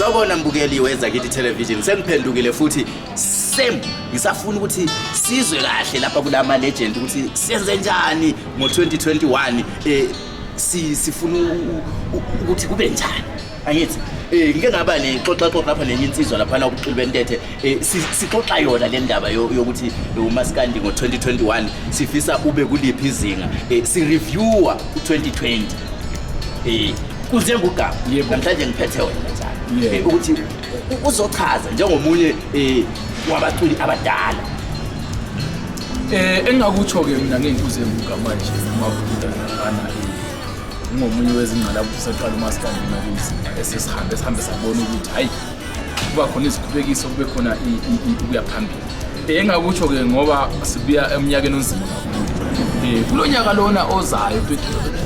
Sawubona mbukeli weZakithi Television, sengiphendukile futhi same ngisafuna ukuthi sizwe kahle lapha kulama legend ukuthi senze njani ngo-2021, sifuna ukuthi kube njani, angithi ngike ngaba nexoxa xoxa lapha nenye insizwa laphana ubuqili bentethe, sixoxa yona le ndaba yokuthi umaskandi ngo-2021 sifisa ube kuliphi izinga, si-reviewa u-2020. Kuze ngugama namhlanje ngiphethe wena njalo ukuthi uzochaza njengomunye wabaculi abadala. Engingakutsho ke mina ngenkuze nguga manje mabuda laphana, ngomunye wezingqalabutho saqala umaskandi nakunzima esesihambe sihambe sabona ukuthi hayi, kuba khona izikhubekiso, kube khona ukuya phambili. Engingakutsho ke ngoba sibuya eminyakeni onzima kakhulu. Kulo nyaka lona ozayo,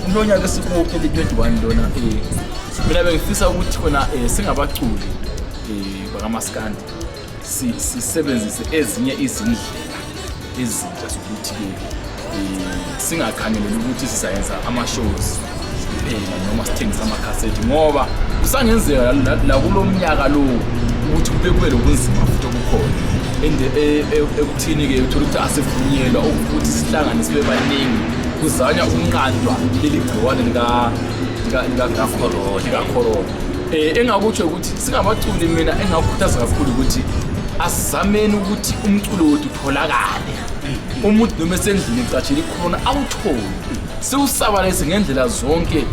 kulo nyaka esikuwo 2021 lona, mina bengifisa ukuthi khona singabaculi bakamaskandi sisebenzise ezinye izindlela ezintsha zokuthi-ke singakhangeleli ukuthi sizayenza ama-shows kuphela noma sithengise amakhasethi, ngoba kusangenzeka lakulo mnyaka lo ukuthi kube lobunzima futhi obukhona and ekuthini-ke uthole ukuthi asivunyelwa ukuthi sihlangane sibe baningi, kuzanywa ukunqandwa leli gciwane lika-corona. Engakutsho ukuthi singabaculi, mina engakukhuthaza kakhulu ukuthi asizameni ukuthi umculo wethu utholakale, umuntu noma esendlini ecatshile ikhona awutholi, siwusabalise ngendlela zonke,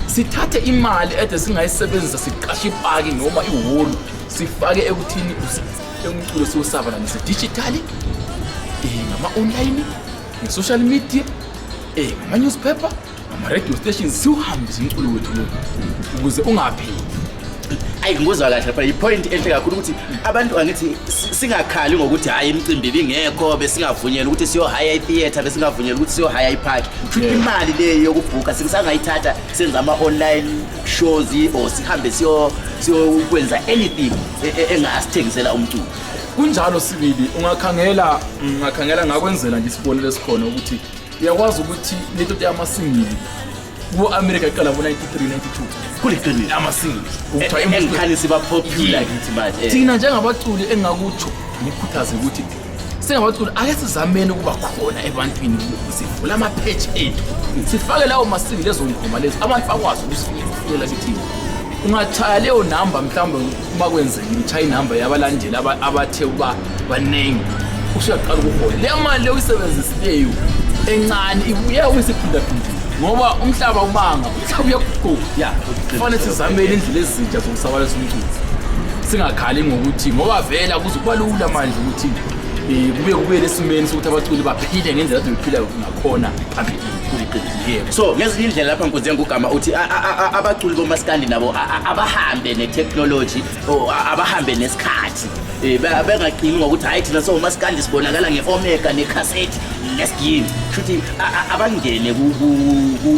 sithathe imali ede singayisebenzisa siqashe ipaki noma ihholo, sifake ekuthini umculo siwusabalalise digitally, ngama-online, nge-social media, ngama-newspaper, ngama-radio stations, siwuhambise umculo wethu lo ukuze ungapheli. Ayi, ngikuzwa kahle lapha, i-point enhle kakhulu ukuthi abantu angithi singakhali ngokuthi hhayi, imicimbi ibingekho, besingavunyelwa ukuthi siyohaya i-theatre, besingavunyelwa ukuthi siyohaya i-park. Kusho imali leyo yokubhukha singisangayithatha senze ama-online shows or sihambe siyokwenza anything engasithengisela umculo. Kunjalo sibili. Ungakhangela ngakwenzela nje isibonelo esikhona ukuthi uyakwazi ukuthi lento yama-single ku-America iqala ngo-93 92. Kuliqiniso. Ama-single. Engikhani siba popular kithi manje. Thina njengabaculi, engingakutsho ngikhuthaze ukuthi singabaculi ake sizameni ukuba khona ebantwini, sivule ama-page ethu, sifake lawo ma-single, lezo ngoma lezo, abantu bakwazi ukusifikela kithina. Ungatshaya leyo namba, mhlawumbe uma kwenzekile utshaya inamba yabalandeli abathe ukuba baningi, usuyaqala ukuhola. Leyo mali leyo uyisebenzisileyo encane ibuye uyisiphindaphindile, ngoba umhlaba ubanga, umhlaba uyaguquka. Kufanele sizamele indlela ezintsha zokusabalalisa umculo, singakhali ngokuthi ngoba vele akuze kuba lula manje ukuthi kube kubuyele esimeni sokuthi abaculi baphile ngendlela ade bephila ngakhona phambili. Yebo. So ngezinye indlela lapha nkunze ngugama uthi abaculi bomaskandi nabo abahambe ne-technology or abahambe nesikhathi, bengaqini ngokuthi hhayi, thina somaskandi sibonakala nge-omega nekhasethi nesigini. Kusho ukuthi abangene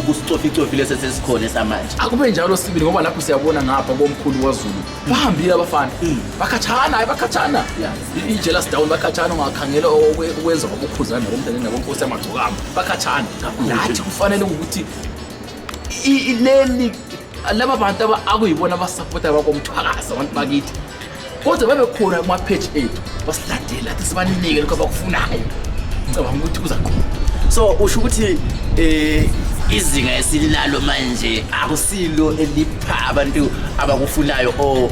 kusicoficofi lesi sesikhona esamanje. Akube njalo sibili, ngoba lapho siyabona ngapha komkhulu kwaZulu bahambile abafana, bakhatshana, hayi, bakhatshana. I-jealous down, bakhatshana. Ungakhangela okwenza kwabokhuzana nabomntane nabonkosi yamagcokama, bakhatshana. Nathi kufanele ukuthi leli laba bantu akuyibona abasapota abakomthwakazi, abantu bakithi, kodwa babe khona kuma-page ethu, basilandele, athi sibanike lokho abakufunayo. Ngicabanga ukuthi kuzaqhuba. So usho ukuthi izinga esilalo manje akusilo elipha abantu abakufunayo, or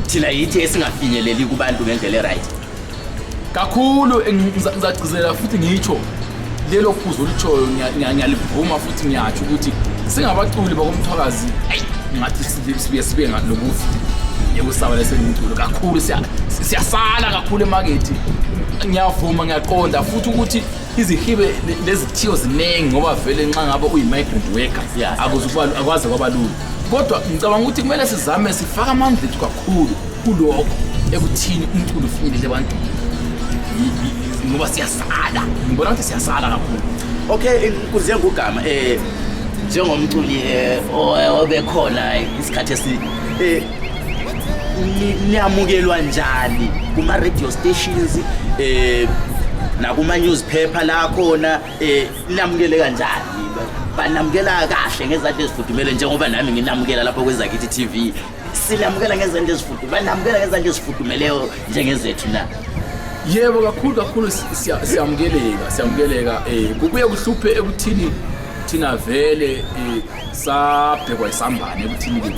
thina yithi esingafinyeleli kubantu ngendlela e-right? Kakhulu. Ngizagcizelela futhi ngitsho lelo phuzu olitshoyo, ngiyalivuma futhi ngiyatsho ukuthi singabaculi bakomthwakazi, ayi, ngathi sibuye sibe lobuvi yokusabalisa umculo kakhulu, siyasala kakhulu emakethi. Ngiyavuma, ngiyaqonda futhi ukuthi izihibe lezithiyo ziningi, ngoba vele nxa ngabe uyi-migrant worker akwaze kwaba lula, kodwa ngicabanga ukuthi kumele sizame sifake amandla ethu kakhulu kulokho ekuthini umculo ufinyelele ebantwini, ngoba siyasala, ngibona ukuthi siyasala kakhulu. Okay, nkunzi ngugama, njengomculi obekhona isikhathi eside, niyamukelwa njani kuma radio stations nakuma newspaper la khona? Namukele kanjani? Banamukela kahle ngezandla ezifudumele njengoba nami nginamukela lapha kweZakithi TV? Silamukela ngezandla ezifudu, banamukela ngezandla ezifudumeleyo njengezethu na? Yebo, kakhulu kakhulu, siyamukeleka, siyamukeleka. Kubuye kuhluphe ekuthini thina vele sabhekwa isambane ekuthini ke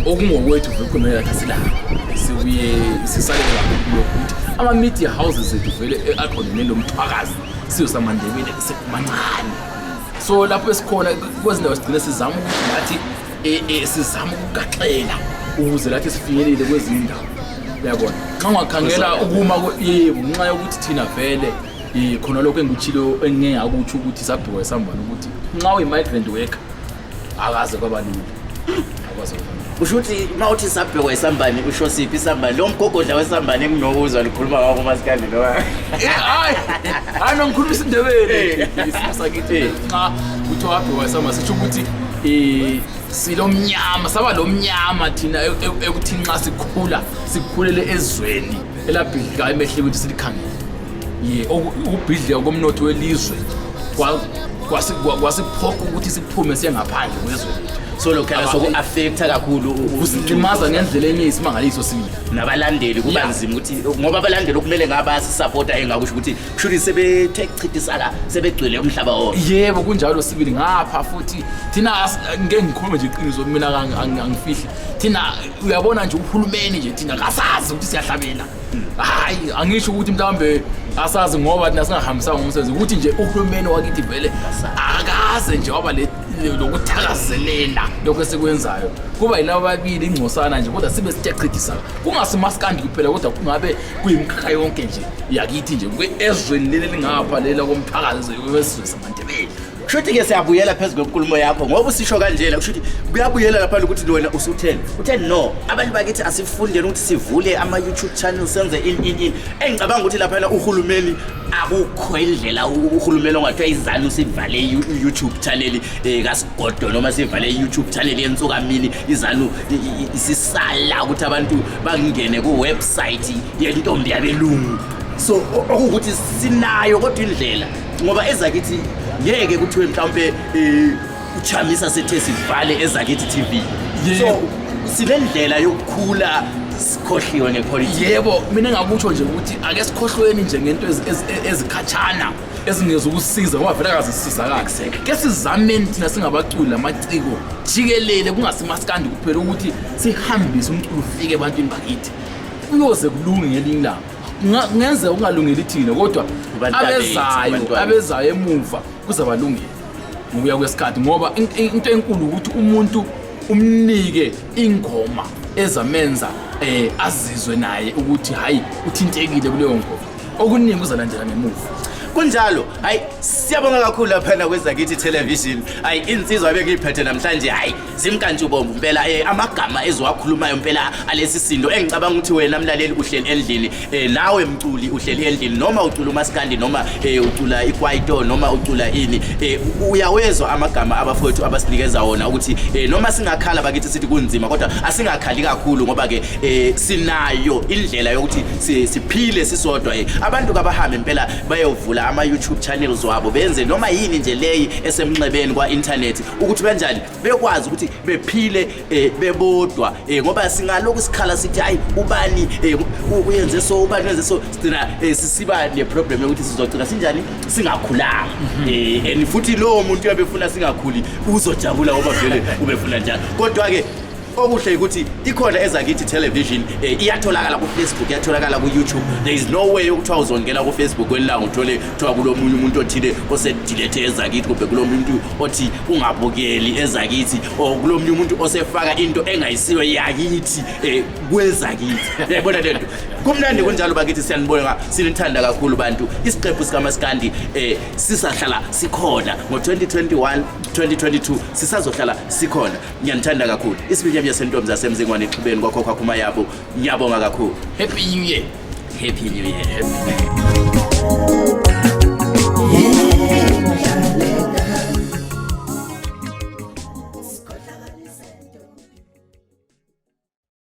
okungokwethu vele kumele lathi silapho sibuye sisalele kakhulu lokhu ukuthi ama-media houses ethu vele aqondene nomthwakazi, sizwe samaNdebele, sekumancane. So lapho esikhona kwezindawo sigcine sizama ukuthi nathi sizama ukugaxela ukuze lathi sifinyelele kwezinye indawo, uyabona. Nxa ungakhangela ukuma yebo, ngenxa yokuthi thina vele khona lokho engikuchilo engike ngakutsho ukuthi sabhekwa isambane, ukuthi nxa uyi-migrant worker akaze kwaba lula, akwaze kwaba lula. Kusho ukuthi uma uthi sabhekwa isambane, usho siphi isambane? Lo mgogodla wesambane enginokuzwa likhuluma ngakho umasikandi noma? Hayi hayi, no, ngikhuluma isiNdebele, isimo sakithi. Nxa kuthiwa wabhekwa isambane, sisho ukuthi silomnyama, saba lo mnyama thina ekuthini nxa sikhula sikhulele ezweni elabhidlikayo emehlweni ukuthi silikhangele ye ukubhidlika komnotho welizwe kwasiphoqa ukuthi siphume siye ngaphandle kwezwe lethu. So lokhana soku-affecta kakhulu Kusilimaza ngendlela enye isimangaliso sibili. Nabalandeli kuba nzima ukuthi, ngoba abalandeli okumele ngabe bayasisapota, engakusho ukuthi kusho sebethe chithisaka, sebegcwele umhlaba wonke. Yebo, kunjalo sibili. Ngapha futhi thina ngeke ngikhulume nje iqiniso mina, angifihli. Thina uyabona nje uhulumeni nje thina kasazi ukuthi siyahlabela. Hayi, angisho ukuthi mhlawumbe asazi ngoba thina singahambisanga ngomsebenzi, ukuthi nje uhulumeni wakithi vele akaze nje waba lokuthakazelela lokho esikwenzayo. Kuba yilabo babili ingcosana nje, kodwa sibe sithe kungasimaskandi kuphela, kodwa kungabe kuyimikhakha yonke nje yakithi nje ezweni leli lingapha lela komphakathi wesizwe samaNdebele. Kusho ukuthi-ke siyabuyela phezu kwenkulumo yakho, ngoba usisho kanjena, kusho ukuthi kuyabuyela lapha ukuthi wena usutheni, utheni no abantu bakithi asifundeni ukuthi sivule ama-YouTube channel, senze in in in. Engicabanga ukuthi laphana uhulumeni akukho indlela uhulumeni ongathiwa izanu sivale i-YouTube channel kaSigodo noma sivale i-YouTube channel yensukamini, izanu isisala ukuthi abantu bangene ku-website yentombi yabelungu. So okuwukuthi sinayo kodwa indlela, ngoba ezakithi ngeke kuthiwe mhlawumbe uChamisa sethe sivale ezakithi TV. So sinendlela yokukhula sikhohliwe ngepolitiki. Yebo, mina engakutsho nje ukuthi ake sikhohlweni nje ngento ezikhatshana ezingeza ukusiza, ngoba vele akazisizakali. Ke sizameni thina singabaculi lamaciko jikelele, kungasimaskandi kuphela, ukuthi sihambise umculo ufike ebantwini bakithi. Kuyoze kulunge ngelinye ilanga. Kungenzeka kungalungeli thina, kodwa Kubantu bethu, abezayo kubantwana. Abezayo emuva kuzabalungela ngokuya kwesikhathi, ngoba into enkulu ukuthi umuntu umnike ingoma ezamenza azizwe naye ukuthi hayi, uthintekile kuleyo ngoma. Okuningi kuzalandela ngemuva. Kunjalo. Hayi, siyabonga kakhulu laphana kwezakithi television. Hayi, insizwa ebengiyiphethe namhlanje, hayi, zimkantshubomvu impela. Amagama eziwakhulumayo impela alesi sindo engicabanga ukuthi wena mlaleli uhleli endlini, nawe mculi uhleli endlini, noma ucula umaskandi, noma ucula ikwaito, noma ucula ini, uyawezwa amagama abafowethu abasinikeza wona ukuthi noma singakhala bakithi sithi kunzima, kodwa asingakhali kakhulu, ngoba ke sinayo indlela yokuthi siphile sisodwa. Abantu kabahambe impela bayovula ama-YouTube channels wabo, benze noma yini nje leyi esemnxebeni kwa-internet, ukuthi benjani bekwazi ukuthi bephile bebodwa, ngoba singalokhu sikhala sithi hayi, ubani uyenze so, ubani wenze so, sigcina sisiba ne-problem yokuthi sizogcina sinjani singakhulanga. And futhi lowo muntu uyabe efuna singakhuli, uzojabula ngoba vele ubefuna njalo. Kodwa-ke okuhle ukuthi ikhona ezakithi television, iyatholakala ku-Facebook, iyatholakala ku-YouTube. There is no way yokuthiwa uzongena ku-Facebook kwelilanga uthole kuthiwa kulomunye umuntu othile osedilethe ezakithi, kumbe kulo muntu othi ungabukeli ezakithi, or kulomunye umuntu osefaka into engayisiyo yakithi kwezakithi. Uyayibona le nto? Kumnandi kunjalo bakithi, siyanibonga, sinithanda kakhulu bantu. Isiqephu sikamaskandi sisahlala sikhona ngo-2021, 2022, sisazohlala sikhona. Ngiyanithanda kakhulu. Isibinyamya sentombi zasemzingwane exhibeni kwakho yabo. Ngiyabonga kakhulu. Happy New Year. Happy New Year.